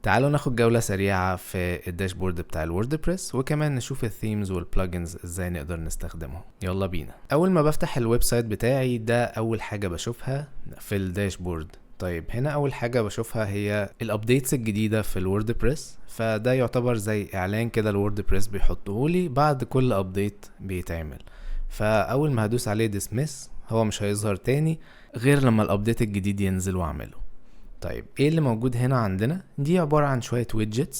تعالوا ناخد جولة سريعة في ال dashboard بتاع ال WordPress، وكمان نشوف ال themes وال plugins ازاي نقدر نستخدمهم. يلا بينا. اول ما بفتح ال website بتاعي، ده اول حاجة بشوفها في ال dashboard. طيب، هنا اول حاجة بشوفها هي ال updates الجديدة في ال WordPress، فده يعتبر زي اعلان كده ال WordPress بيحطه لي بعد كل update بيتعمل. فاول ما هدوس عليه dismiss، هو مش هيظهر تاني غير لما ال update الجديد ينزل واعمله. طيب، ايه اللي موجود هنا عندنا؟ دي عبارة عن شوية widgets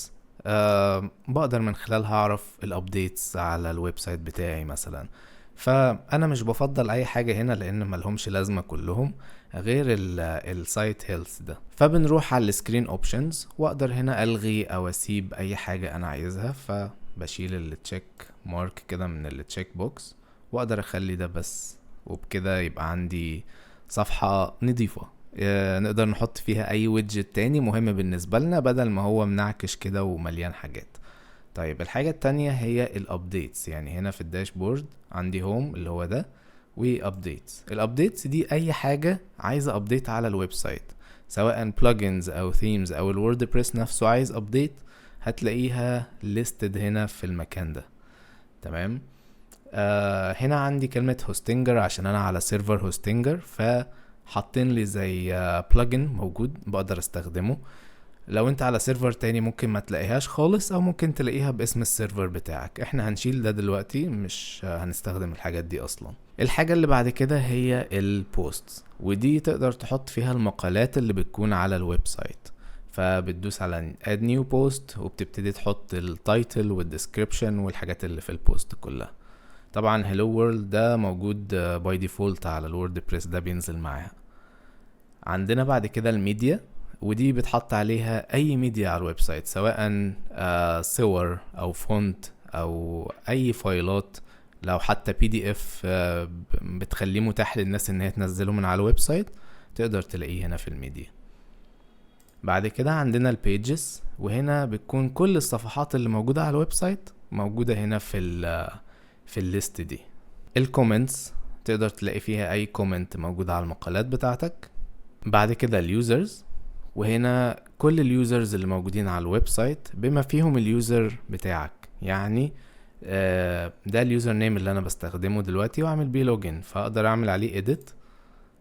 بقدر من خلالها اعرف ال updates على ال website بتاعي مثلا. فانا مش بفضل اي حاجة هنا لان ملهمش لازمة كلهم غير ال site health ده. فبنروح على ال screen options، واقدر هنا الغي او اسيب اي حاجة انا عايزها. فبشيل ال check mark كده من ال check box، واقدر اخلي ده بس، وبكده يبقى عندي صفحة نظيفة نقدر نحط فيها اي widget تاني مهم بالنسبة لنا، بدل ما هو منعكش كده ومليان حاجات. طيب، الحاجة التانية هي ال updates. يعني هنا في ال dashboard عندي home اللي هو ده و updates. ال updates دي اي حاجة عايزة update على ال website، سواء plugins او themes او ال WordPress نفسه عايز update، هتلاقيها listed هنا في المكان ده. تمام. هنا عندي كلمة Hostinger عشان انا على server Hostinger، فحاطين لي زي plugin موجود بقدر استخدمه. لو انت على server تاني ممكن ما تلاقيهاش خالص، او ممكن تلاقيها باسم ال server بتاعك. احنا هنشيل ده دلوقتي، مش هنستخدم الحاجات دي اصلا. الحاجة اللي بعد كده هي ال posts، ودي تقدر تحط فيها المقالات اللي بتكون على ال website. فبتدوس على add new post وبتبتدي تحط ال title وال description والحاجات اللي في ال post كلها. طبعا hello world ده موجود by default على ال WordPress، ده بينزل معاها. عندنا بعد كده الميديا، ودي بتحط عليها اي ميديا على ال website، سواء صور او font او اي فايلات، لو حتى PDF بتخليه متاح للناس ان هي تنزله من على ال website، تقدر تلاقيه هنا في الميديا. بعد كده عندنا ال pages، وهنا بتكون كل الصفحات اللي موجودة على ال website موجودة هنا في ال list دي. ال comments تقدر تلاقي فيها اي comment موجود على المقالات بتاعتك. بعد كده ال users، وهنا كل ال users اللي موجودين على ال website بما فيهم ال user بتاعك. يعني ده ال username اللي انا بستخدمه دلوقتي واعمل بيه login، فاقدر اعمل عليه edit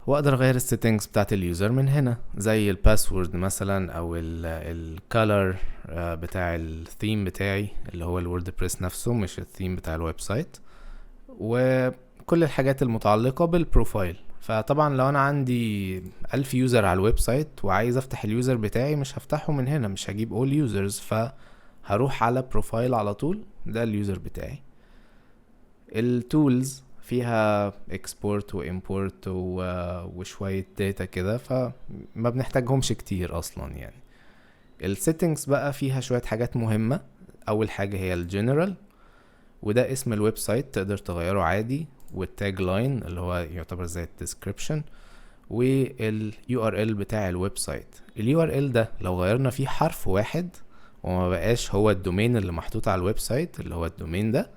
واقدر اغير ال settings بتاعت ال user من هنا، زي ال password مثلا او ال color بتاع الثيم بتاعي اللي هو ال WordPress نفسه، مش الثيم بتاع ال website، وكل الحاجات المتعلقة بال profile. فطبعا لو انا عندي 1000 user على ال website وعايز افتح ال user بتاعي، مش هفتحه من هنا، مش هجيب all users، فهروح على profile على طول، ده ال user بتاعي. ال tools فيها export و import وشوية data كده، فما بنحتاجهمش كتير اصلا يعني. ال settings بقى فيها شوية حاجات مهمة. اول حاجة هي الجنرال، وده اسم ال website تقدر تغيره عادي، وال tagline اللي هو يعتبر زي ال description، وال URL بتاع ال website. ال URL ده لو غيرنا فيه حرف واحد وما بقاش هو ال domain اللي محطوط على ال website، اللي هو ال domain ده،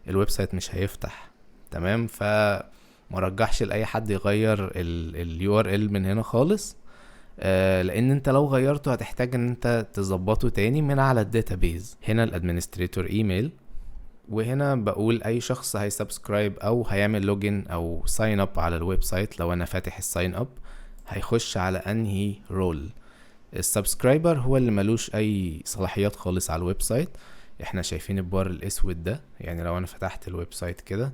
ال website مش هيفتح. تمام؟ فمرجحش لاي حد يغير ال URL من هنا خالص، لان انت لو غيرته هتحتاج ان انت تظبطه تاني من على ال database. هنا ال administrator email، وهنا بقول اي شخص هي subscribe او هيعمل login او sign up على ال website، لو انا فاتح ال sign up، هيخش على انهي role. ال subscriber هو اللي ملوش اي صلاحيات خالص على ال website. احنا شايفين البار الاسود ده، يعني لو انا فتحت ال website كده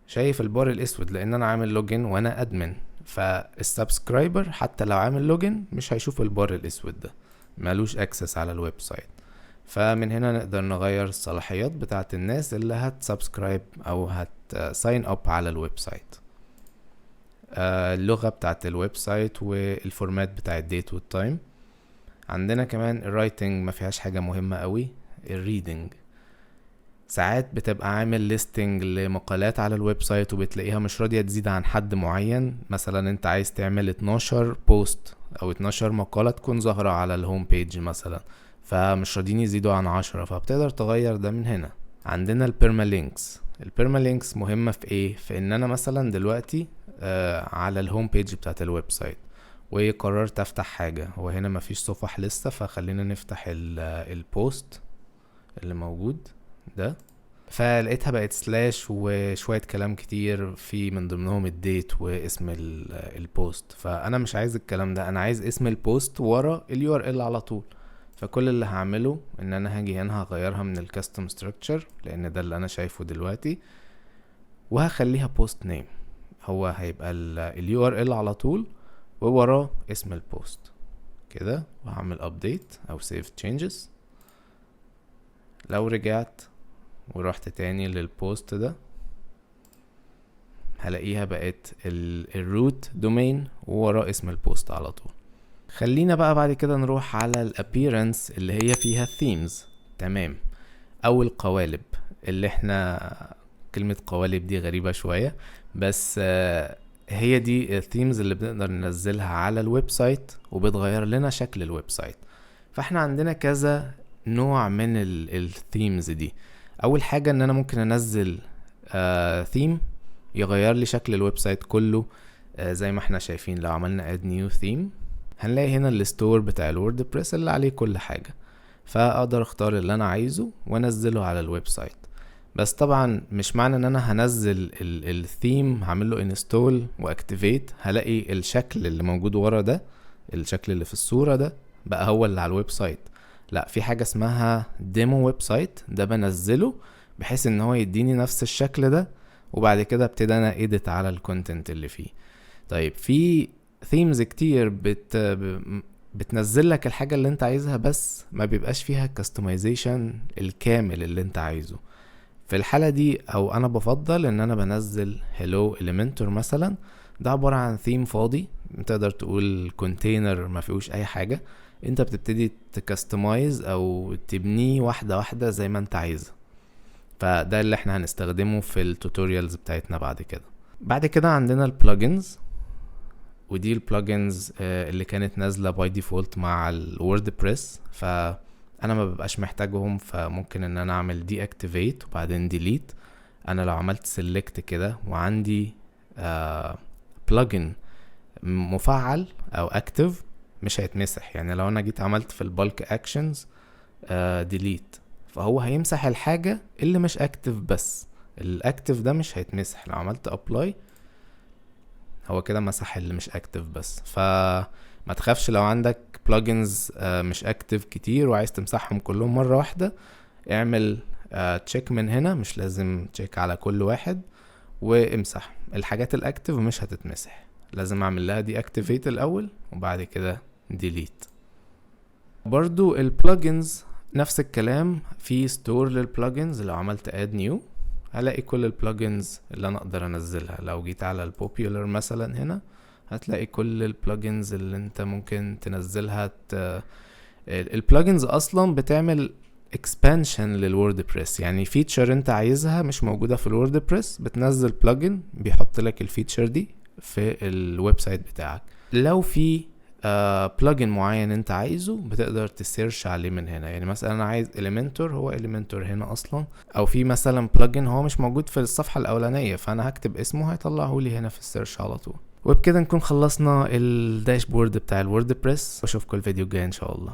شايف البار الاسود لان انا عامل login وانا admin. فال subscriber حتى لو عامل login مش هيشوف البار الاسود ده، ملوش access على ال website. فمن هنا نقدر نغير الصلاحيات بتاعت الناس اللي هت subscribe او هت sign up على ال website. اللغة بتاعت ال website وال format بتاع ال date وال time. عندنا كمان ال writing، ما فيهاش حاجة مهمة قوي. ال reading، ساعات بتبقى عامل listing لمقالات على ال website وبتلاقيها مش راضية تزيد عن حد معين. مثلا انت عايز تعمل 12 post او 12 مقالة تكون ظاهرة على ال home page مثلا، فمش راضيين يزيدوا عن 10، فبتقدر تغير ده من هنا. عندنا ال permalinks. ال permalinks مهمة في ايه؟ في ان انا مثلا دلوقتي على ال home page بتاعت ال website وقررت افتح حاجة. هو هنا مفيش صفح لسه، فخلينا نفتح ال post اللي موجود ده. فلقيتها بقت slash وشوية كلام كتير، في من ضمنهم ال date واسم ال post. فانا مش عايز الكلام ده، انا عايز اسم ال post ورا ال URL على طول. فكل اللي هعمله ان انا هاجي هنا هغيرها من ال custom structure، لان ده اللي انا شايفه دلوقتي، وهخليها post name. هو هيبقى ال URL على طول ووراه اسم ال post كده، وهعمل update او save changes. لو رجعت ورحت تاني لل post ده هلاقيها بقت ال root domain ووراه اسم ال post على طول. خلينا بقى بعد كده نروح على ال appearance اللي هي فيها themes، تمام، او القوالب. اللي احنا كلمة قوالب دي غريبة شوية، بس هي دي ال themes اللي بنقدر ننزلها على ال website وبتغير لنا شكل ال website. فاحنا عندنا كذا نوع من ال themes دي. اول حاجة ان انا ممكن انزل ثيم يغير لي شكل ال website كله، زي ما احنا شايفين. لو عملنا add new theme هنلاقي هنا ال store بتاع ال WordPress اللي عليه كل حاجة، فاقدر اختار اللي انا عايزه وانزله على ال website. بس طبعا مش معنى ان انا هنزل الثيم هعمل له install و activate هلاقي الشكل اللي موجود ورا ده، الشكل اللي في الصورة ده بقى هو اللي على ال website. لا، في حاجة اسمها demo website، ده بنزله بحيث ان هو يديني نفس الشكل ده، وبعد كده ابتدي انا edit على ال content اللي فيه. طيب في themes كتير بتنزل لك الحاجة اللي انت عايزها، بس ما بيبقاش فيها customization الكامل اللي انت عايزه. في الحالة دي او انا بفضل ان انا بنزل Hello Elementor مثلا. ده عبارة عن ثيم فاضي، تقدر تقول container ما فيهوش اي حاجة، انت بتبتدي ت customize او تبنيه واحدة واحدة زي ما انت عايزها. فده اللي احنا هنستخدمه في ال tutorials بتاعتنا بعد كده. بعد كده عندنا ال plugins، ودي ال plugins اللي كانت نازلة by default مع ال WordPress، فانا ما ببقاش محتاجهم، فممكن ان انا اعمل deactivate وبعدين delete. انا لو عملت select كده وعندي plugin مفعل او active مش هيتمسح. يعني لو انا جيت عملت في ال bulk actions delete، فهو هيمسح الحاجة اللي مش active، بس ال active ده مش هيتمسح. لو عملت apply هو كده مسح اللي مش active بس. فما تخافش لو عندك plugins مش active كتير وعايز تمسحهم كلهم مرة واحدة، اعمل check من هنا، مش لازم check على كل واحد، وامسح الحاجات ال active مش هتتمسح. لازم اعمل لها deactivate الاول وبعد كده delete. برضو ال plugins نفس الكلام، في store لل plugins. لو عملت add new هلاقي كل ال plugins اللي انا اقدر انزلها. لو جيت على ال popular مثلا هنا هتلاقي كل ال plugins اللي انت ممكن تنزلها. ال plugins اصلا بتعمل expansion لل WordPress، يعني feature انت عايزها مش موجودة في ال WordPress بتنزل plugin بيحط لك ال feature دي في ال website بتاعك. لو في plugin معين انت عايزه بتقدر ت search عليه من هنا. يعني مثلا انا عايز Elementor، هو Elementor هنا اصلا، او في مثلا plugin هو مش موجود في الصفحة الاولانية، فانا هكتب اسمه هيطلعه لي هنا في ال search على طول. وبكده نكون خلصنا ال dashboard بتاع ال WordPress، واشوفكم الفيديو الجاي ان شاء الله.